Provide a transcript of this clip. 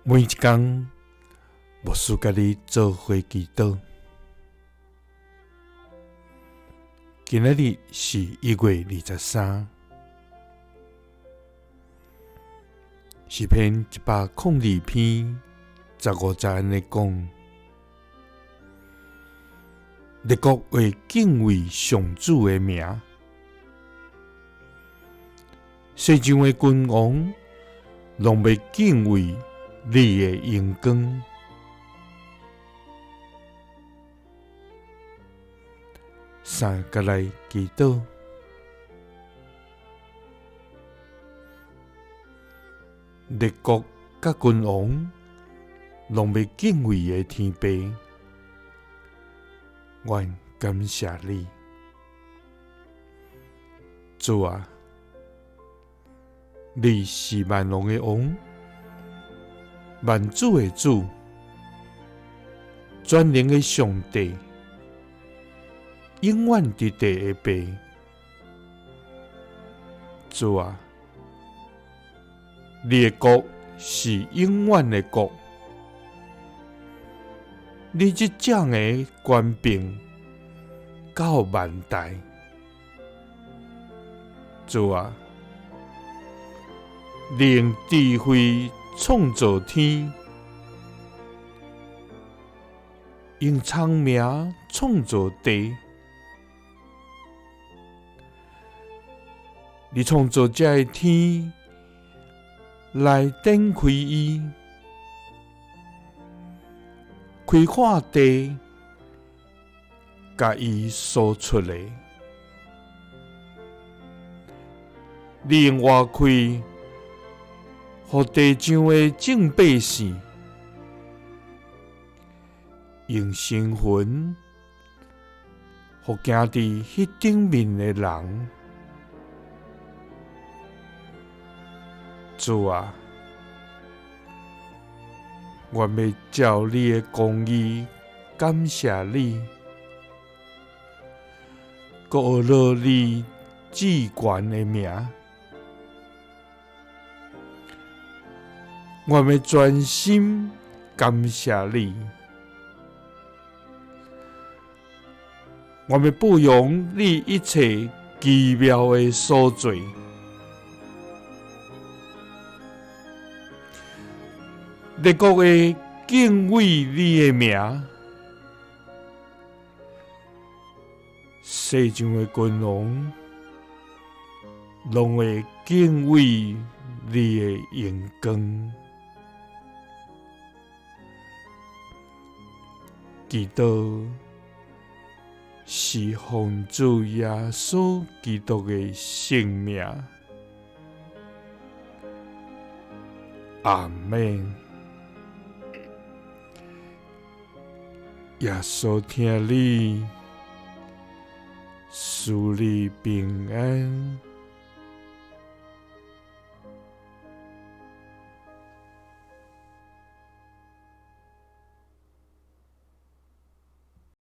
每一工，牧师佮你做伙祈祷。今仔日是1月23，诗篇102篇15节按呢讲：列国会敬畏上主的名，世上的君王拢欲敬畏你的荣光。三佮来祈祷，列国佮君王拢欲敬畏的天父，阮感谢你，主啊，你是万王的王，万主的主，全能的上帝，永远伫地的父。主啊，你的国是永远的国，你执掌的权柄到万代。主啊，你用智慧创造天，用聪明创造地。你创造这个天来展开伊，开阔地，共伊所出的。你用活气，予地上的众百姓，用神魂，予行伫彼顶面的人。主啊，我欲照你的公义感谢你，阁学落你至悬的名。我欲专心感谢你，我欲褒扬你一切奇妙的所作。列国会敬畏你的名，世上的君王拢会敬畏你的荣光。祈祷是奉主耶稣基督的圣名。阿们。耶稣疼你，赐你平安。